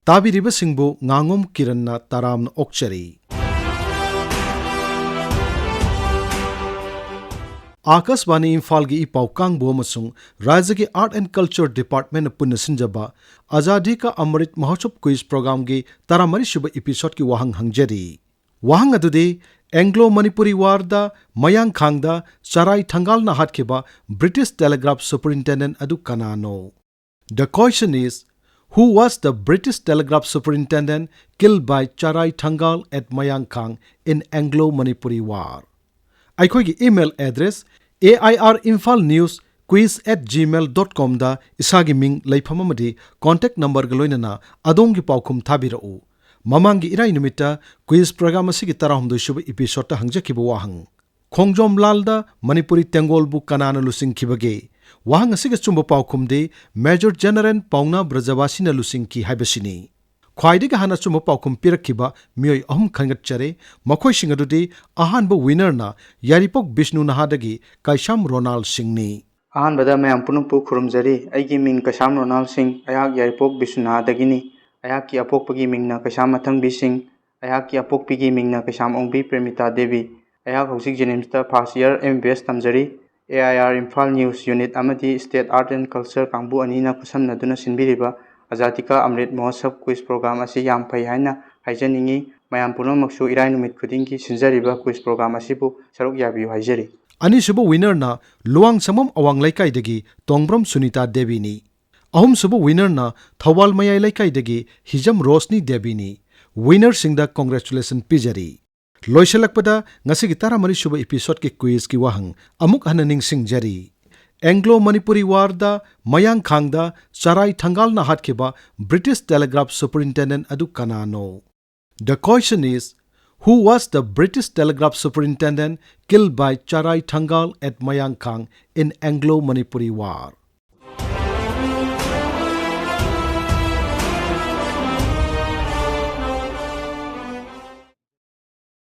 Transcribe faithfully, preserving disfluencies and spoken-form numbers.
ꯇꯥꯕꯤꯔꯤꯕꯁꯤꯡꯕꯨ ꯉꯥꯉꯣꯝ ꯀꯤꯔꯟꯅ ꯇꯔꯥꯝꯅ ꯑꯣꯛꯆꯔꯤ꯫ ꯑꯥꯀꯥꯁꯕꯥꯅꯤ ꯏꯝꯐꯥꯜꯒꯤ ꯏ ꯄꯥꯎ ꯀꯥꯡꯕꯨ ꯑꯃꯁꯨꯡ ꯔꯥꯖ꯭ꯌꯒꯤ Art and Culture Department ꯅ ꯄꯨꯟꯅ ꯁꯤꯟꯖꯕ ꯑꯖꯥꯗꯤ ꯀꯥ ꯑꯃ꯭ꯔꯤꯠ ꯃꯍꯣꯠꯁꯕ ꯀ꯭ꯋꯤꯖ ꯄ꯭ꯔꯣꯒ꯭ꯔꯥꯝꯒꯤ ꯇꯔꯥꯃꯔꯤ ꯁꯨꯕ ꯏꯄꯤꯁꯣꯗꯀꯤ ꯋꯥꯍꯪ ꯍꯪꯖꯔꯤ꯫ ꯋꯥꯍꯪ ꯑꯗꯨꯗꯤ, ꯑꯦꯡꯒ꯭ꯂꯣ ꯃꯅꯤꯄꯨꯔꯤ ꯋꯥꯔꯗ ꯃꯌꯥꯡꯈꯥꯡꯗ ꯆꯔꯥꯏ ꯊꯪꯒꯥꯜꯅ ꯍꯥꯠꯈꯤꯕ ꯕ꯭ꯔꯤꯇꯤꯁ ꯇꯦꯂꯤꯒ꯭ꯔꯥꯐ ꯁꯨꯄꯔꯤꯟꯇꯦꯟꯗꯦꯟꯠ ꯑꯗꯨ ꯀꯅꯥꯅꯣ? The question is, who was the British telegraph superintendent killed by Charai Thangal at Mayangkhang in Anglo-Manipuri War? ꯑꯩꯈꯣꯏꯒꯤ email address, A I R Imphal News quiz at gmail dot com ꯗ ꯏꯁꯥꯒꯤ ꯃꯤꯡ, ꯂꯩꯐꯝ ꯑꯃꯗꯤ contact number ꯒ ꯂꯣꯏꯅꯅ ꯑꯗꯣꯝꯒꯤ ꯄꯥꯎꯈꯨꯝ ꯊꯥꯕꯤꯔꯛꯎ꯫ ꯃꯃꯥꯡꯒꯤ ꯏꯔꯥꯏ ꯅꯨꯃꯤꯠꯇ quiz program ꯑꯁꯤꯒꯤ ꯇꯔꯥꯍꯨꯝꯗꯣꯏ ꯁꯨꯕ episode ꯇ ꯍꯪꯖꯈꯤꯕ ꯋꯥꯍꯪ, ꯈꯣꯡꯖꯣꯝ ꯂꯥꯜꯗ ꯃꯅꯤꯄꯨꯔꯤ ꯇꯦꯡꯒꯣꯜꯕꯨ ꯀꯅꯥꯅ ꯂꯨꯆꯤꯡꯈꯤꯕꯒꯦ? ꯋꯥꯍꯪ ꯑꯁꯤꯒꯤ ꯑꯆꯨꯝꯕ ꯄꯥꯎꯈꯨꯝꯗꯤ Major General ꯄꯥꯎꯅꯥ ꯕ꯭ꯔꯖꯕꯥꯁꯤꯅ ꯂꯨꯆꯤꯡꯈꯤ ꯍꯥꯏꯕꯁꯤꯅꯤ꯫ ꯈ꯭ꯋꯥꯏꯗꯒꯤ ꯍꯥꯟꯅ ꯑꯆꯨꯝꯕ ꯄꯥꯎꯈꯨꯝ ꯄꯤꯔꯛꯈꯤꯕ ꯃꯤꯑꯣꯏ ꯑꯍꯨꯝ ꯈꯟꯒꯠꯆꯔꯦ꯫ ꯃꯈꯣꯏꯁꯤꯡ ꯑꯗꯨꯗꯤ, ꯑꯍꯥꯟꯕ winner ꯅ ꯌꯥꯏꯔꯤꯄꯣꯛ ꯕꯤꯁꯅꯨ ꯅꯍꯥꯗꯒꯤ ꯀꯩꯁꯥꯝ ꯔꯣꯅꯥꯜ ꯁꯤꯡꯅꯤ꯫ ꯑꯍꯥꯟꯕꯗ ꯃꯌꯥꯝ ꯄꯨꯝꯅꯃꯛꯄꯨ ꯈꯨꯔꯨꯝꯖꯔꯤ꯫ ꯑꯩꯒꯤ ꯃꯤꯡ ꯀꯩꯁꯥꯝ ꯔꯣꯅꯥꯜ ꯁꯤꯡ, ꯑꯩꯍꯥꯛ ꯌꯥꯏꯔꯤꯄꯣꯛ ꯕꯤꯁ꯭ꯋꯅꯥꯊꯗꯒꯤꯅꯤ꯫ ꯑꯩꯍꯥꯛꯀꯤ ꯑꯄꯣꯛꯄꯒꯤ ꯃꯤꯡꯅ ꯀꯩꯁꯥꯝ ꯃꯊꯪꯕꯤ ꯁꯤꯡ, ꯑꯩꯍꯥꯛꯀꯤ ꯑꯄꯣꯛꯄꯤꯒꯤ ꯃꯤꯡꯅ ꯀꯩꯁꯥꯝ ꯑꯣꯡꯕꯤ ꯄ꯭ꯔꯦꯃꯤꯇꯥ ꯗꯦꯕꯤ꯫ ꯑꯩꯍꯥꯛ ꯍꯧꯖꯤꯛ JNIMS ꯇ first year MBBS ꯇꯝꯖꯔꯤ꯫ AIR Imphal News unit ꯑꯃꯗꯤ State Art and Culture ꯀꯥꯡꯕꯨ ꯑꯅꯤꯅ ꯈꯨꯠꯁꯝꯅꯗꯨꯅ ꯁꯤꯟꯕꯤꯔꯤꯕ ꯑꯖꯥꯗꯤ ꯀꯥ ꯑꯃ꯭ꯔꯤꯠ ꯃꯍꯣꯠꯁꯕ quiz program ꯑꯁꯤ ꯌꯥꯝ ꯐꯩ ꯍꯥꯏꯅ ꯍꯥꯏꯖꯅꯤꯡꯏ꯫ ꯃꯌꯥꯝ ꯄꯨꯝꯅꯃꯛꯁꯨ ꯏꯔꯥꯏ ꯅꯨꯃꯤꯠ ꯈꯨꯗꯤꯡꯒꯤ ꯁꯤꯟꯖꯔꯤꯕ quiz program ꯑꯁꯤꯕꯨ ꯁꯔꯨꯛ ꯌꯥꯕꯤꯌꯨ ꯍꯥꯏꯖꯔꯤ꯫ ꯑꯅꯤꯁꯨꯕ winner ꯅ ꯂꯨꯋꯥꯡꯁꯪꯕꯝ ꯑꯋꯥꯡ ꯂꯩꯀꯥꯏꯗꯒꯤ ꯇꯣꯡꯕ꯭ꯔꯝ ꯁꯨꯅꯤꯇꯥ ꯗꯦꯕꯤꯅꯤ꯫ ꯑꯍꯨꯝꯁꯨꯕ winner ꯅ ꯊꯧꯕꯥꯜ ꯃꯌꯥꯏ ꯂꯩꯀꯥꯏꯗꯒꯤ ꯍꯤꯖꯝ ꯔꯣꯁꯅꯤ ꯗꯦꯕꯤꯅꯤ꯫ Winner ꯁꯤꯡꯗ congratulation ꯄꯤꯖꯔꯤ꯫ ꯂꯣꯏꯁꯤꯜꯂꯛꯄꯗ ꯉꯁꯤꯒꯤ ꯇꯔꯥꯃꯔꯤ ꯁꯨꯕ episode ꯀꯤ quiz ꯀꯤ ꯋꯥꯍꯪ ꯑꯃꯨꯛ ꯍꯟꯅ ꯅꯤꯡꯁꯤꯡꯖꯔꯤ꯫ Anglo Manipuri War ꯗ ꯃꯌꯥꯡꯈꯥꯡꯗ ꯆꯔꯥꯏ ꯊꯪꯒꯥꯜꯅ ꯍꯥꯠꯈꯤꯕ ꯕ꯭ꯔꯤꯇꯤꯁ ꯇꯦꯂꯤꯒ꯭ꯔꯥꯐ ꯁꯨꯄꯔꯤꯟꯇꯦꯟꯗꯦꯟꯠ ꯑꯗꯨ ꯀꯅꯥꯅꯣ? The question is, who was the British telegraph superintendent killed by Charai Thangal at Mayangkhang in Anglo-Manipuri War?